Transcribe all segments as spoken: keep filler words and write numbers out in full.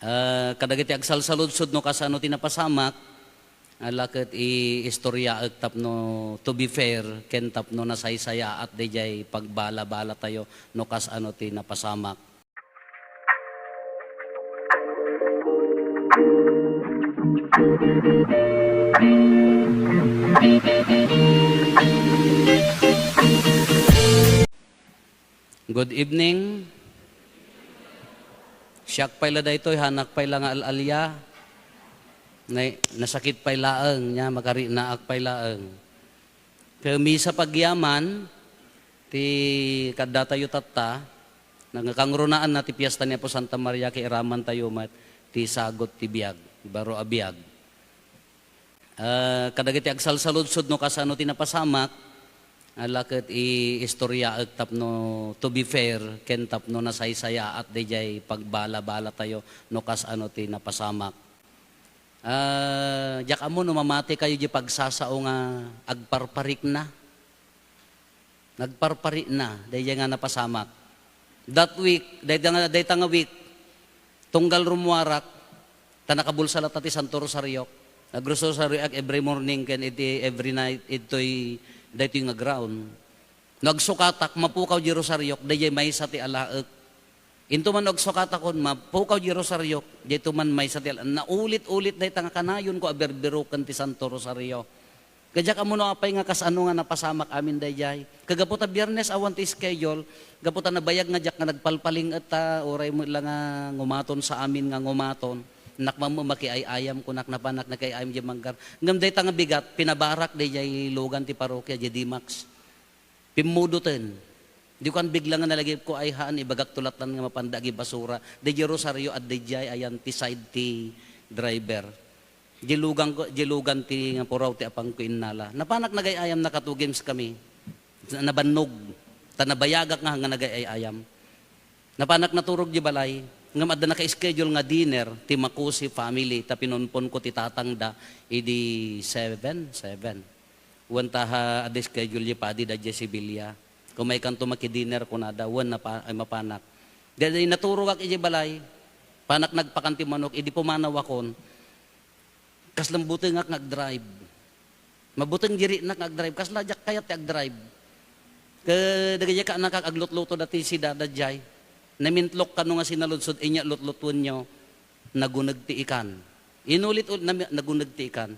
Ah, kadagiti agsalsaludsod no kasano ti napasamak, ala ket iistoryaek tapno to be fair ken tapno nasaysayaat daydiay pagbalabalatayo no kasano ti napasamak. Good evening. Siak pay la daytoy, haanak pay la nga al-alia. Nay-, nasakit pay laeng, nia, makarinaak pay laeng. Ket misa pagyaman, ti kaddatayo tatta, nagkangrunaanna ti piesta ni Apo Santa Maria, ket iramantayo met ti sagut ti biag, baro a biag. Ah, kadagiti agsalsaludsod no kasano ti napasamak, ala ket iistoryaek tapno to be fair ken tapno nasaysayaat daydiay pagbalabalatayo no kasano ti napasamak. Ah, diak ammo no mamatikayo diay pagsasao nga agparparikna. Nagparparikna daydiay nga napasamak. That week, dayta nga, dayta nga week, tunggal rummuarak, ta nakabulsa latta ti Santo Rosario. Nagrosarioak every morning ken iti every night, itoy, daytoy nga ground. No agsukatak, mapukaw diay rosariok, daydiay maysa ti alaek. Into man no agsukatakon, mapukaw diay rosariok, daytoy man maysa ti alaek. Naulit-ulit dayta nga kanayonko a birbiroken ti Santo Rosario. Ket diak ammo no apay nga kasano nga napasamak amin daydiay. Ket gapu ta Biyernes awan ti schedule, gapu ta nabayag nga diak nga nagpalpaling-et ta, uray met la nga ngumaton sa amin nga ngumaton. Nakmammo makiay-ayam kunak, napanak nakiay-ayam diay manggar. Ngem dayta nga bigat, pinabarak daydiay lugan ti parokia, diay D-Max. Pimmudoten. Di kuan, bigla nga nalagipko, ay haan, ibagakto lattan nga mapanda agibasura. Daydiay Rosario, adda diay, ayan ti side ti driver. Diay lugan ko, diay lugan ti nga puraw ti apangko innala. Napanak nagay-ayam, naka two games kami. Nabannog. Ta nabayagak nga, nga nagay-ayam. Napanak naturog diay balay. Ngem adda naka-schedule nga dinner ti Makusi family, ta pinunponko ti tatangda idi seven, seven. Wen ta ha, adda schedule diay padi da diay Sevilla. Kumaykanto makidinner kunada, wen napa-, ay mapanak. Daydiay naturogak idiay balay. Panak nagpakan ti manok, idi pumanawakon, kasla mabutengak nga agdrive. Mabuteng diay riknak nga agdrive. Kasla diak kayat ti agdrive. Ket dagiti kaannakak aglutluto dati sida daydiay. Namintlok kano nga sinaludsod, inya lutlutuenyo, naguneg ti ikan. Inulit-ulit, nami-, naguneg ti ikan.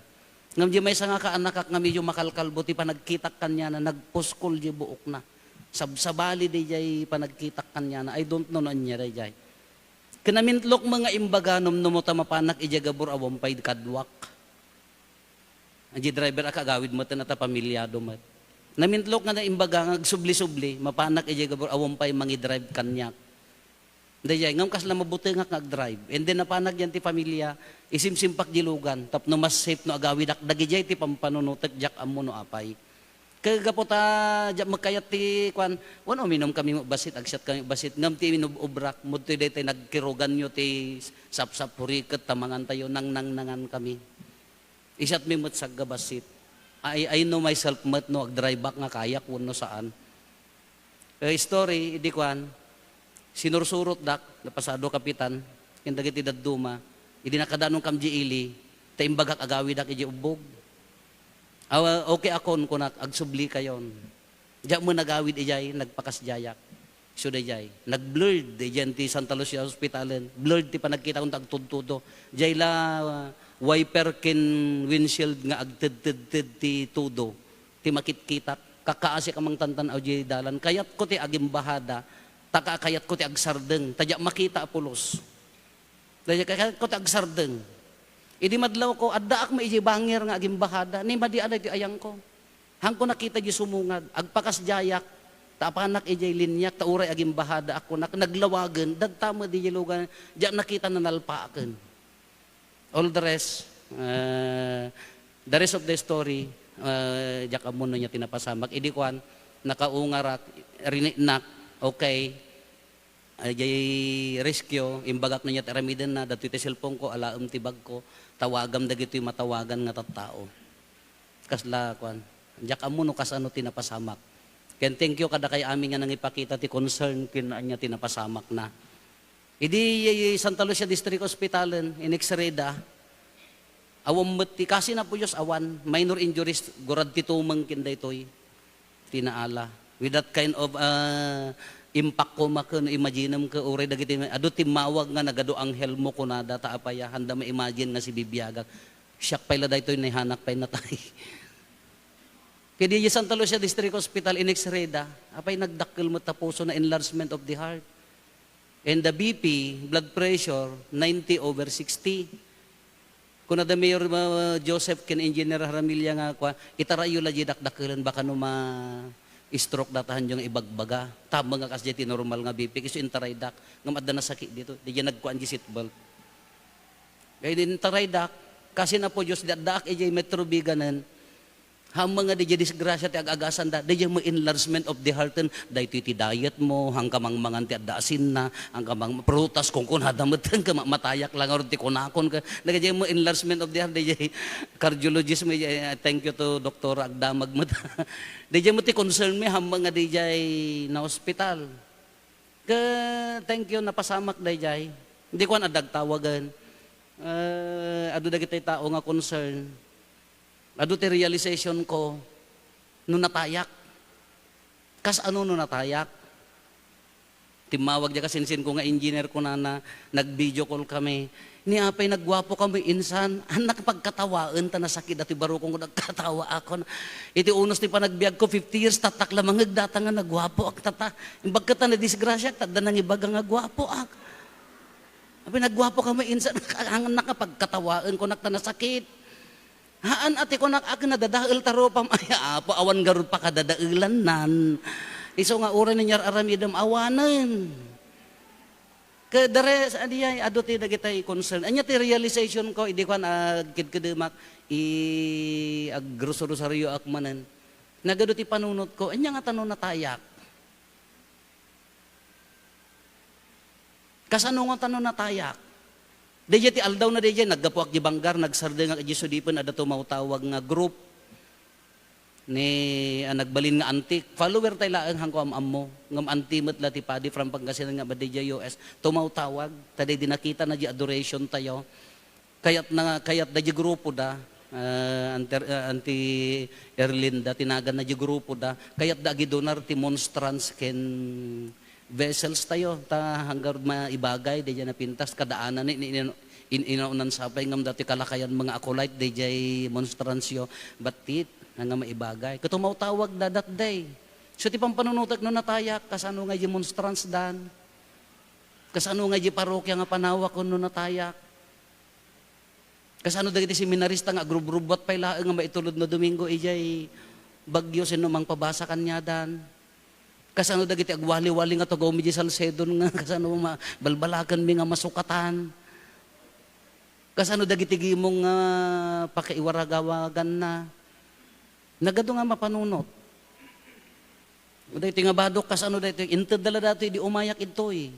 Ngem diay maysa nga kaannakak nga medyo makalkalbo ti panagkitak kaniana, nagpuskol diay buokna. Sabsabali diay panagkitak kaniana. I don't know no ania daydiay. Ket namintlok met nga imbaga, numnum ta mapanak idiay gabur awan pay kaduak. Diay driver a kaagawid met, ta pamilyado met. Namintlok nga naimbaga nga agsubli-subli, mapanak idiay gabur awan pay mangidrive kaniak. Daydiay, ngem kasla mabutengak nga agdrive. And then napanak diay ti pamilya, isimsimpak diay lugan, tapno mas safe no agawidak dagidiay ti pampanunotek, diak ammo no apay. Ket gapu ta diak met kayat ti kuan, wen, uminum kami met bassit, agsiat kami met bassit, ngem ti inub-ubrak, mudtoy daytoy nagkiruganyo ti sapsap, huriket ta mangantayo, nangnangnangan kami. Isiatmi met sagga bassit. I, I know myself met no agdriveak nga kayak wenno saan. Eh, story, idi kuan, sinursurotdak, napasado kapitan, ken dagiti dadduma, idi nakadanonkami diay ili, ta imbagak agawidak idiay ubbog. Aw, okay akon, kunak, agsubli kayon. Diak met nagawid idiay, nagpakasdiayak. Isu daydiay, nag-blurred, idiay ti Santa Lucia Hospitalen, blurred ti panagkitakon ta agtudtudo. Diay la, uh, wiper ken windshield nga agtedtedted ti tudo. Ti makitkitak, kakaasik a mangtantan-aw diay dalan. Kayatko ti agimbahada, ta ka-, kayatko ti agsardeng, ta diak makita a pulos. Daydiay, kayatko ti agsardeng. Idi madlawko, addaak met idiay bangir nga agimbahada, ni madi a daytoy ayangko. Hanko nakita diay sumungad, agpakasdiayak, ta apanak idiay liniak, ta uray agimbahadaak, kunak, naglawagen, dadta met idiay lugan, diak nakita, nanalpaaken. All the rest, uh, the rest of the story, uh, diak ammo no ania ti napasamak. Idi kuan, nakaungarak, riniknak, okay. Ay, diay rescue, imbagak no ania ti aramidenna, datoy ti cellphone ko, alaem ti bag ko, tawagam dagitoy matawagan nga tattao. Kasla, kuan, diak ammo no kasano ti napasamak. Ken thank you kadakay amin nga nangipakita ti concern ken ania ti napasamakna. Idi Santa Lucia District Hospitalen, in-X-ray da, awan met ti, kaasi na po Diyos, awan. Minor injuries, gurad ti tumeng ken daytoy. Tinaala. With that kind of, ah, impact ko, maken, imaginem ke, uray dagiti, adu timmawag nga nagadu anghel mo, kunada, ta apaya, handa ma-imagine nga sibibiagak. Siak pay la daytoy, naihanak pay natay. Kadi Santa Lucia District Hospital, in-X-ray da. Apay, nagdakkel met ta puso na, enlargement of the heart. And the B P, blood pressure, ninety over sixty. Kuna da Mayor, uh, Joseph ken Engineer Haramilla nga, kwa, itarayo la di dakdakelen, baka no ma-stroke datahan yung ibagbaga. Tama nga kas di ti normal nga B P, isu intaraydak, ngam adda nasakit dito. Di dyan nagkuan di seatbelt. Kaya din taraydak, kasi na po Diyos, di addaak ijay Metro Biganen, Hamma nga didiay disgrasya ti ag-agasanda, didiay mo enlargement of the heart, daytoy ti diet mo, hangka mangmangan ti adda asinna, hangka mang prutas, kunkunada met, hangka ma-, matayak lang ngarud ti kunakon, ka, didiay mo enlargement of the heart, didiay cardiologist mo, didiay, thank you to Doktora Agdamag met. Didiay mo ti concern mi, hamma nga didiay na hospital. Ka, thank you, napasamak daydiay. Hindi ko na dagtawagan. Eh, adu dagiti tao nga concern. Adu ti realization ko, no natayak. Kas ano no natayak? Timmawag diay kasinsin ko nga engineer, kunana, nag-video call kami. Ni apay, nagguapo kami insan. Annak pagkatawaen ta nasakit dati barukong ko nagkatawa akon. Iti unos ti panagbiag ko, fifty years, tatak la mangeg data nga nagguapo ak tata. Imbag ka ta na disgrasya, tadda nangibaga nga guapo ak. Apay, nagguapo kami insan, annak pagkatawaen ko nak ta nasakit. Haan, ati, kunak, ak nadadael ta rupam. Ay, Apo, awan garud pakadadaelannan. Isu nga uray ninyar aramidem awanen. Kadares, adiay, adu ti dagitay concern. Anya ti realization ko, idi kuan, agkidkidemak, i-, agrosarosarioak manen. Nagadu ti panunot ko, anya nga tano natayak. Kasano nga tano natayak? Daydiay ti aldaw na daydiay, naggapuak di banggar, nagsardengak di sudipen, adda tumawtawag nga group ni, ah, nagbalin nga anti. Follower tay laeng, hangko am-ammo. Ngem anti met la ti padi from Pangasinan nga daydiay U S. Tumawtawag, ta daydi nakita na di adoration tayo. Kayat na, kayat da di grupo da, ah, anter-, ah, Auntie Erlinda, tinagan na di grupo da, kayat da agidonar ti monstrance ken vessels tayo, ta hanggar maibagay, daydiay napintas, kadaanan ni, ni, ni, in-, inaunan sapay ngem dati kalakayan mga acolyte, daydiay monstrance yo, but it, nga maibagay. Ket tumawtawag da that day. So, ti pampanunotek no natayak, kasano nga di monstrance dan? Kasano nga di parokya nga panawak no natayak? Kasano dagiti seminarista nga agrubrubbuat pay laeng nga maitulod no Domingo idiay Baguio, sino mangpabasa kaniadan? Kasano dagiti agwali-wali nga tugaw mi di Salcedon nga kasano ma-, balbalaken mi nga masukatan? Kasano dagiti gimong nga pakaiwaragawaganna? Nagadu nga mapanunot. Daytoy nga badok, kasano daytoy? Inted da la datoy di umayak idtoy.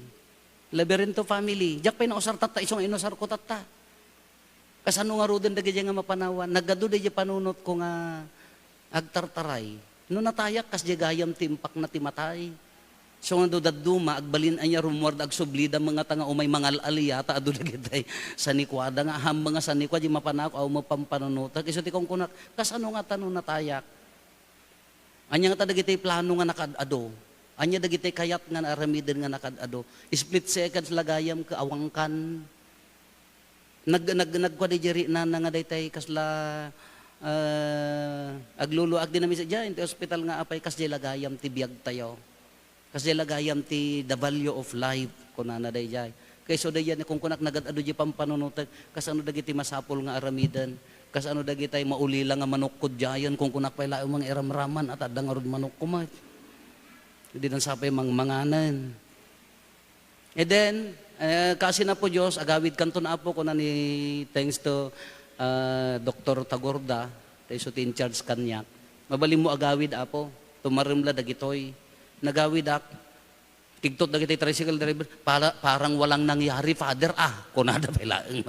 Laberinto family. Diak pay nausar tatta, isu nga inusar ko tatta. Kasano ngaruden dagiti nga mapanawan? Nagadu daydi panunot ko nga agtartaray. No natayak, kasdi gayam ti impakna ti matay. So nga no dadduma, agbalin aya rummuar da, agsubli da, mga tanga umay mangal-alia, ta adu dagitay sanikuada nga, ahammeng nga sanikua, di mapanako, aw mapampanunotak. Isu ti kunkunak, kasano nga tano natayak? Anya nga ta dagiti plano nga nakaad-ado? Anya dagiti kayat nga naaramiden nga nakaad-ado? Split seconds la gayam ket awankan. Nag-, nag-, nagkua di jeri nana nga daytay kasla, ah, agluluak din namin sa diyan, ti hospital nga apay, kasdi la gayam ti biag tayo. Kasdi la gayam ti the value of life, kunana dayjay. Kayso dayjay, kunkunak nagad-adu di pampanunotek, kasano dagiti masapul nga aramiden? Kasano dagitay maulila nga manukko diayen? Kunkunak pay laeng nga iramraman, at adda ngarud manukko met. Di dan sapay mangmanganen. And then, eh, kaasi na po Diyos, agawid kanton Apo, kuna ni, thanks to, ah, Doktor Tagorda, ta isu ti in charge kaniak. Mabalin mo agawid, Apo, tumarem la dagitoy. Nagawidak, kigtot dagiti tricycle driver, "Para, parang walang nangyari, Father, ah," kunada pay laeng.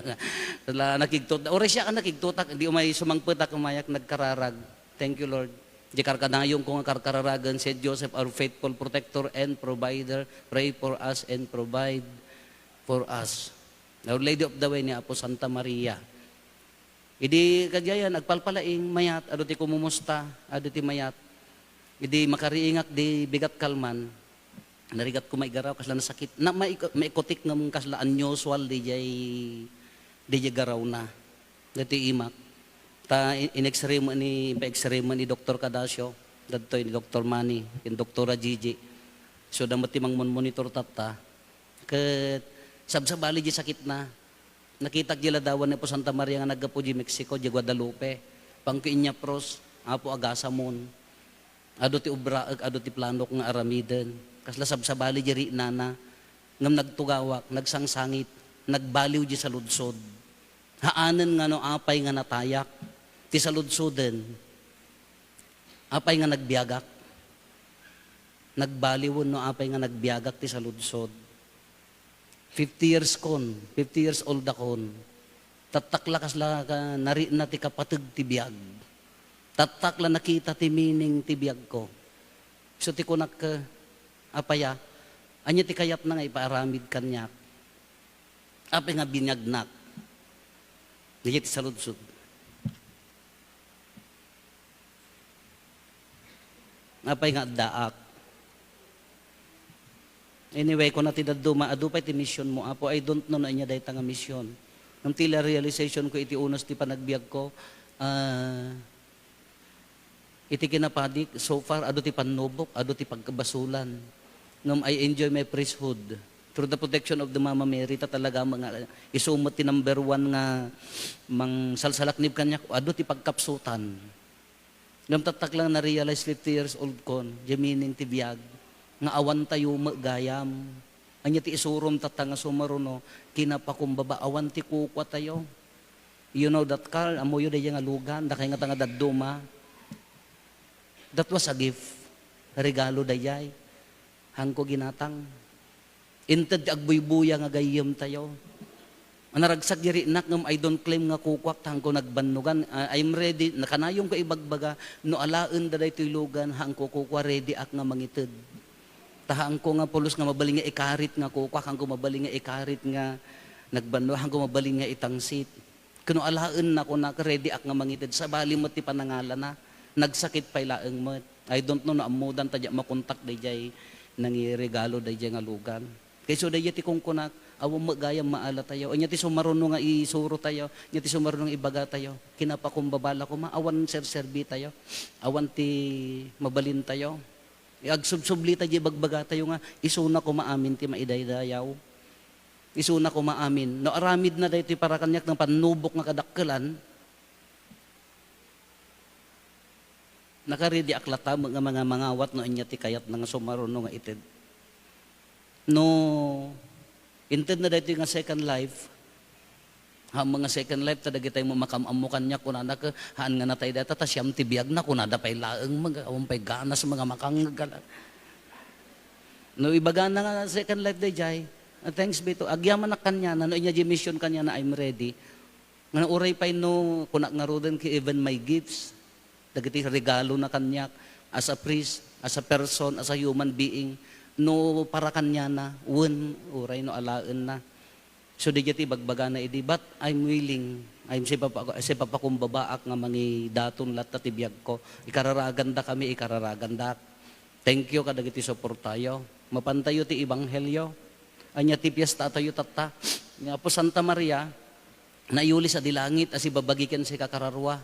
La, nakigtot, oras siya ka nakigtotak, di umay sumangpetak, umayak, nagkararag. Thank you, Lord. Di karkanayon ko nga karkararagan, Saint Joseph, our faithful protector and provider, pray for us and provide. for us. Our Lady of the Way ni Apo Santa Maria. Idi kadiayan, agpalpalaing, mayat, adu ti kumumusta, adu ti mayat. Idi makariingak di bigat kalman, narigat ko maigaraw, kasla nasakit. Na, maik-, maikutik ngem kasla unusual di jay, di jay garawna. Dati imak. Ta in-, in-x-ray mo ni, pa-x-ray mo ni Doktor Cadacio, dadtoy ni Doktor Manny, ken Doktora Gigi. So, da met ti mangmon-monitor tatta. Ket sabsabali di sakitna. Nakitak di ladawan ni Apo Santa Maria nga naggapu di Mexico, di Guadalupe. Pangko inyapros, Apo, agasamon. Adu ti obraek, adu ti planok nga aramiden. Kasla sabsabali di riinana, ngem nagtugawak, nagsangsangit, nagbaliw di saludsod. Haanen nga no apay nga natayak ti saludsoden, apay nga nagbiagak. Nagbaliwen no apay nga nagbiagak ti saludsod. Fifty years kon, fifty years old akon. Tattak la kasla ka, nariinna ti kapateg ti biag. Tattak la nakita ti meaning ti biagko. So ti kunak, "Apay a, ania ti kayatna nga ipaaramid kaniak? Apay nga biniagnak?" Daydiay ti saludsod. Apay nga addaak? Anyway, kuna ti dadduma, "Adu pay ti mission mo, Apo." I don't know no ania dayta nga mission. Ngem ti la realization ko iti unos ti panagbiag ko, ah, iti kinapadik, so far, adu ti pannubok, adu ti pagkabasulan. Ngem I enjoy my priesthood through the protection of the Mama Mary, ta talaga nga isu met ti number one nga mangsalsalaknib kaniak, adu ti pagkapsutan. Ngem tattak lang na-realize fifty years old kon, di meaning ti biag, nga awan tayo met gayam. Ania ti isurom tatta nga sumaruno, kinapakumbaba, awan ti kukua tayo. You know that, Carl, ammoyo daydiay nga lugan, dakay nga ta nga dadduma. That was a gift. Regalo daydiay. Haanko ginatang. Inted ti agbuybuya nga gayyem tayo. Naragsak di rinak ngem I don't claim nga kukuak ta haanko nagbannogan. Ah, I'm ready. Nakanayonko ibagbaga, no alaen da daytoy lugan, haanko kukua, ready ak nga mangited. Ta haanko nga pulos nga mabalin nga ikarit nga kukuak, haanko mabalin nga ikarit nga nagbanno, haanko mabalin nga itangsit. Ken no alaenna, kunak, ready ak nga mangited. Sabali met ti panangalana. Nagsakit pay laeng met. I don't know no ammodan ta diak makontak daydiay nangiregalo daydiay nga lugan. Kay isu daydiay ti kunkunak, awan met gayam maala tayo. Ania ti sumaruno nga isuro tayo? Ania ti sumaruno nga ibaga tayo? Kinapakumbaba la koma, awan serserbi tayo. Awan ti mabalin tayo. Agsubsubli tayo, ibagbaga tayo nga, isuna koma amin ti maidaydayaw. Isuna koma amin. No aramidna daytoy para kaniak nga pannubok nga kadakkelan, nakarediak latta nga mga mangawat no ania ti kayatna nga sumaruno nga ited. No intedna daytoy nga second life, ha, mga second life, ta dagitay mo makam-ammo kaniak, kunana ka, haan nga natay data, ta siam ti biagna, kunada pay laeng, mag-, awan pay ganas, mga makanggal. No ibagana nga second life dayjay, ah, thanks be to, agyamanak kaniana, no inya di mission kaniana, "I'm ready." Nga uray pay no, kunak ngaruden, ki even my gifts, dagiti regalona kaniak, as a priest, as a person, as a human being, no para kaniana, wen, uray no alaenna. So, dayjay ti ibagbagana idi, "But I'm willing, I'm sipapak-, sipapakumbabaak nga mangidaton latta ti biagko. Ikararagandakami, ikararagandak." Thank you kadagiti suportayo. Mapantayo ti ebanghelio. Ania ti piestatayo tatta? Ni Apo Santa Maria, naiyulis a di langit a sibabagi ken sika kararua.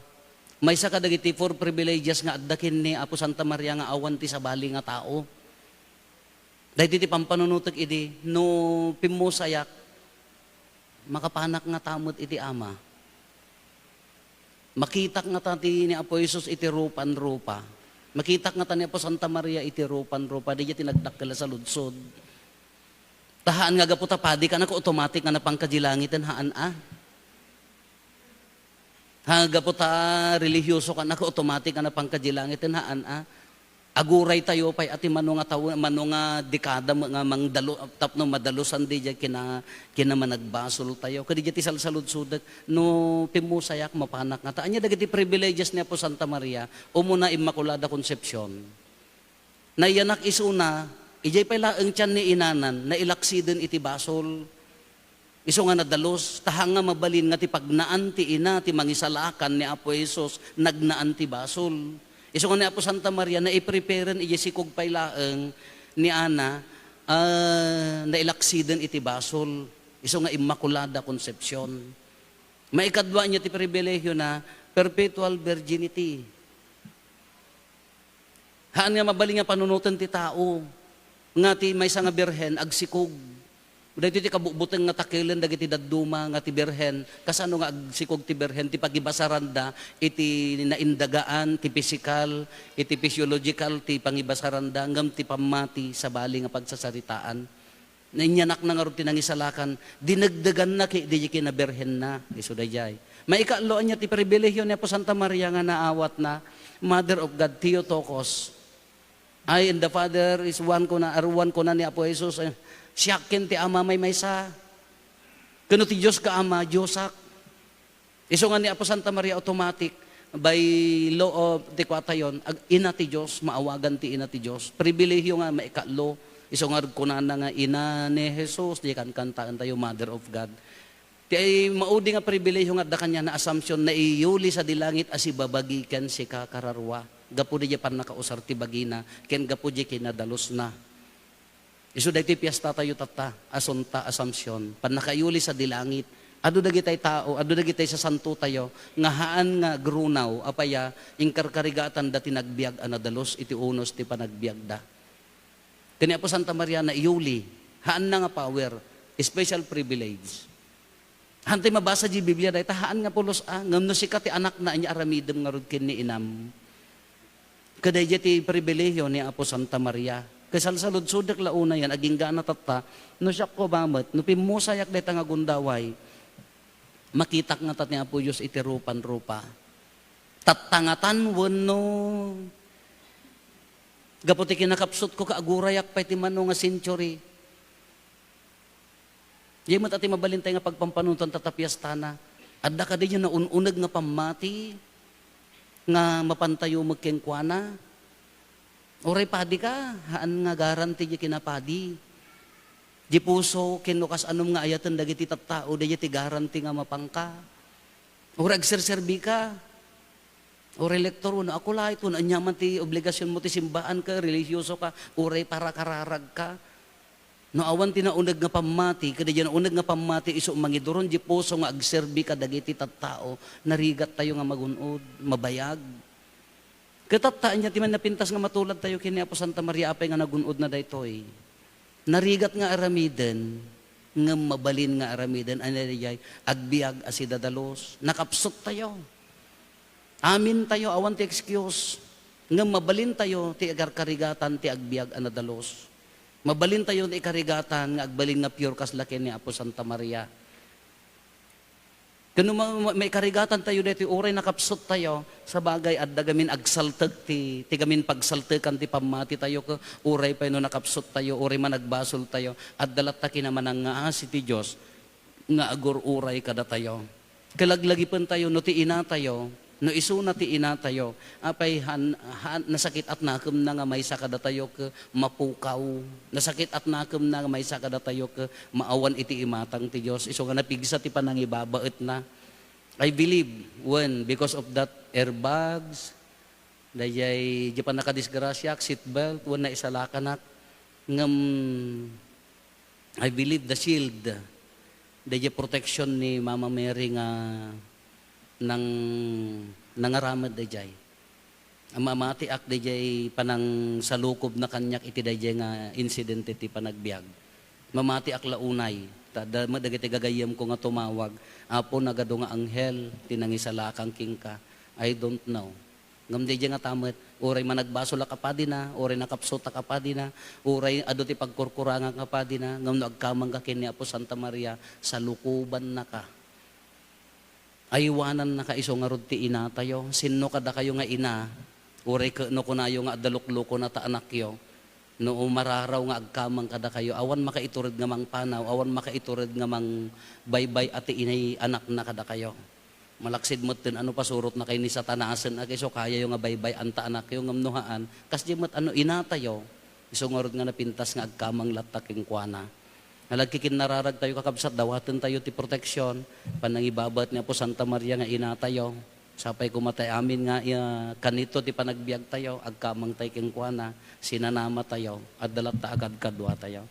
Maysa kadagiti four privileges nga adda ken ni Apo Santa Maria nga awan ti sabali nga tao. Daytoy ti pampanunotek idi, no pimmusayak, makapanak ngata met iti Ama. Makitak ngata ti ni Apo Jesus iti rupan-rupa. Makitak ngata ni Apo Santa Maria iti rupan-rupa. Dayjay ti nagdakkel a saludsod. Ta haan nga gapu ta padi ka, nako automatic nga napanka di langiten, haan a. Ha, gapu ta relihiyoso ka, nako automatic nga napanka di langiten, haan a. Aguray tayo pay a ti mano nga tawen, mano nga dekada nga mangdalo-, tapno madalusan dayjay kina-, kinamanagbasoltayo. Ket dayjay ti salsaludsodek, no pimmusayak, mapanak ngata. Ania dagiti privileges ni Apo Santa Maria, umuna Immaculada Concepcion. Nayanak isuna, idiay pay laeng tian ni inanan, nailaksiden iti basol. Isu nga nadalus, ta haan nga mabalin nga ti pagnaan ti ina ti mangisalakan ni Apo Jesus, nagnaan ti basol. Isu nga ni Apo Santa Maria, naipreparen idiay sikog pay laeng ni Ana, ah, nailaksiden iti basol. Isu nga Immaculada Concepcion. Maikadua ania ti pribilehiona, perpetual virginity. Haan nga mabalin nga panunoten ti tao nga ti maysa nga birhen agsikog. Daytoy ti kabutbuteng nga takelen dagiti dadduma nga ti birhen. Kasano nga agsikog ti birhen? Ti pagibasaranda iti naindagaan, ti pisikal, iti physiological, ti pangibasaranda, ngem ti pammati sabali nga pagsasaritaan. Nainyanakna ngarud ti nangisalakan, dinegdeganna ket diay kinabirhenna, isu daydiay. Maikaallo ania ti pribilehio ni Apo Santa Maria nga naawatna, Mother of God, Theotokos. I and the Father is one kuna, aruan kuna ni Apo Jesus, eh, siak ken ti Ama maymaysa. Ken no ti Dios ka Ama, Diosak. Isu nga ni Apo Santa Maria, automatic, by law of the kuatayon, ag-, ina ti Dios, maawagan ti ina ti Dios. Pribilehio nga maikaallo. Isu nga kunana nga ina ni Jesus, diay kankantaentayo, Mother of God. Ti ay maudi nga pribilehio nga adda kaniana, Assumption, naiyuli sadi langit a sibabagi ken sika kararua. Gapu diay pannakausar ti bagina, ken gapu diay kinadalusna. Isu daytoy piestatayo tatta, Asunta, Assumption. Pannakaiyuli sadi langit. Adu dagitay tao, adu dagitay sasantotayo, nga haan nga agrunaw, apay a, inkarkarigatanda ti nagbiag a nadalus iti unos ti panagbiagda. Ken ni Apo Santa Maria, naiyuli, haanna nga power, special privilege. Hantay mabasa di Biblia dayta, haan nga pulos a, ngem no sika ti anakna, ania aramidem ngarud ken ni inam. Kadaydiay ti pribilehiyo ni Apo Santa Maria. Ket salsaludsodek la unayen, agingga tatta, no siak koma met, no pimmusayak dayta nga gundaway, makitak ngata ni Apo Dios iti rupan-rupa. Tatta ngatan wenno gapu ti kinakapsutko ket agurayak pay ti mano nga century. Diay met a ti mabalintay nga pagpampanunotan tatta piestana. Adda kadi diay naun-uneg nga pammati nga mapantayo met kenkuana? Uray padi ka, haan nga guarantee diay kinapadi. Di puso, ken no kas-anom nga ayaten dagiti tattao, daydiay ti guarantee nga mapanka. Uray agserserbi ka. Uray lektor, wenno acolyte, wenno ania man ti obligasionmo ti simbaan ka, relihiyoso ka, uray parakararag ka. No awan ti nauneg nga pammati, ket diay nauneg nga pammati, isu mangiduron di puso nga agserbi kadagiti tattao, narigattayo nga magun-od, mabayag. Ket tatta, ania ti man napintas nga matuladtayo ken ni Apo Santa Maria, apay nga nagun-odna daytoy? Narigat nga aramiden, ngem mabalin nga aramiden, ania daydiay? Agbiag a sidadalus. Nakapsuttayo. Amintayo, awan ti excuse. Ngem mabalintayo ti agarkarigatan ti agbiag a nadalus. Mabalintayo ti ikarigatan nga agbalin nga pure kasla ken ni Apo Santa Maria. Ken no ma-, ma-, maikarigatantayo daytoy, uray nakapsuttayo, sabagay, adda gamin agsaltek ti, ti gamin pagsaltekan ti pammatitayo, ket uray pay no nakapsuttayo, uray managbasoltayo, adda latta kinamanangngaasi ti Dios nga agur-uray kadatayo. Kalaglagipentayo no ti inatayo, no isuna ti inatayo, apay han-, han-, nasakit-atnakemna nga maysa kadatayo ket mapukaw. Nasakit-atnakemna nga maysa kadatayo ket maawan iti imatang ti Dios. Isu nga napigsa ti panangibabaetna. I believe, wen, because of that airbags, daydiay, di pannakadisgrasiaak, seatbelt, wen, naisalakanak. Ngem, I believe the shield, daydiay protection ni Mama Mary nga nang-, nangaramed daydiay. Mamatiak daydiay panangsalukobna kaniak iti daydiay nga insidente ti panagbiag. Mamatiak la unay, ta adda met dagiti gagayyemko nga tumawag, "Apo, nagadu nga anghel ti nangisalakan kenka." I don't know. Ngem daydiay ngata met, uray managbasolak a padina, uray nakapsutak a padina, uray adu ti pagkurkurangak a padina, ngem no agkamangka ken ni Apo Santa Maria, salukobannaka. Aywanannaka isu ngarud ti inatayo. Sinno kadakayo nga ina, uray ket no kunayo nga adda luklukona ta anakyo, no mararaw nga agkamang kadakayo, awan makaitured nga mangpanaw, awan makaitured nga mangbaybay-at ti inay anakna kadakayo. Malaksid metten a no pasurotnakay ni Satanasen a isu kayayo nga baybay-an ta anakyo, ngem no haan, kasdi met a no inatayo, isu ngarud nga napintas nga agkamang latta kenkuana. Nalagkikinnararag tayo, kakabsat, dawaten tayo ti proteksyon, panangibabaet ni Apo Santa Maria nga inatayo. Sapay koma tay amin nga, ah, kanito ti panagbiag tayo, agkamang tay kenkuana, sinanama tayo, adda latta a kadkadua tayo.